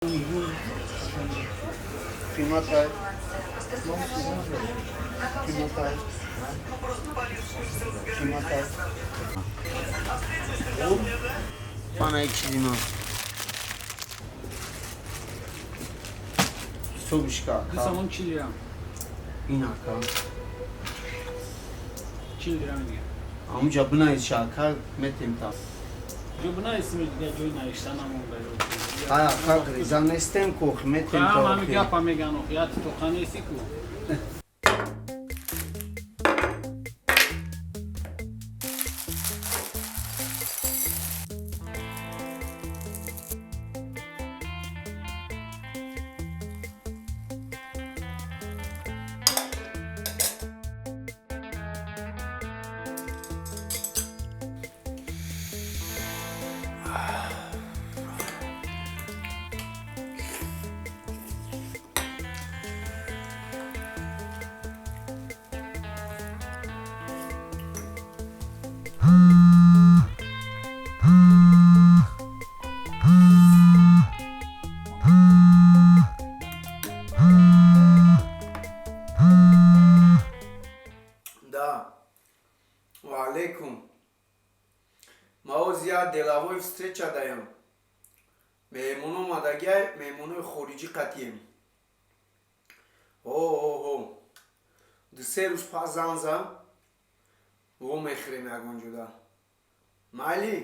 Қиматай, қиматай, қиматай. Мана як чизи ман. Ҳисобишка. Ду сомон 40 дирам. Ин, ака. 40 дирам дига. Амуҷа бинавиша, ака, метем та. Ҷо бинависим, дига ҷои навишта намонда. Ай, ака, гриза нестем ку, метем та. Ҳами гапа меган, охи яти тоқа нести ку. Да. Ва алейкум. Ма оз я деловой встреча даям. Меҳмон омадагиай, меҳмонои хориҷӣ қатием. Ҳо, ҳо, ҳо. 2-3 рӯз пас зан зан, во мехӯрем ягон ҷода. Майли?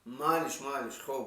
Майлиш, майлиш, хоб.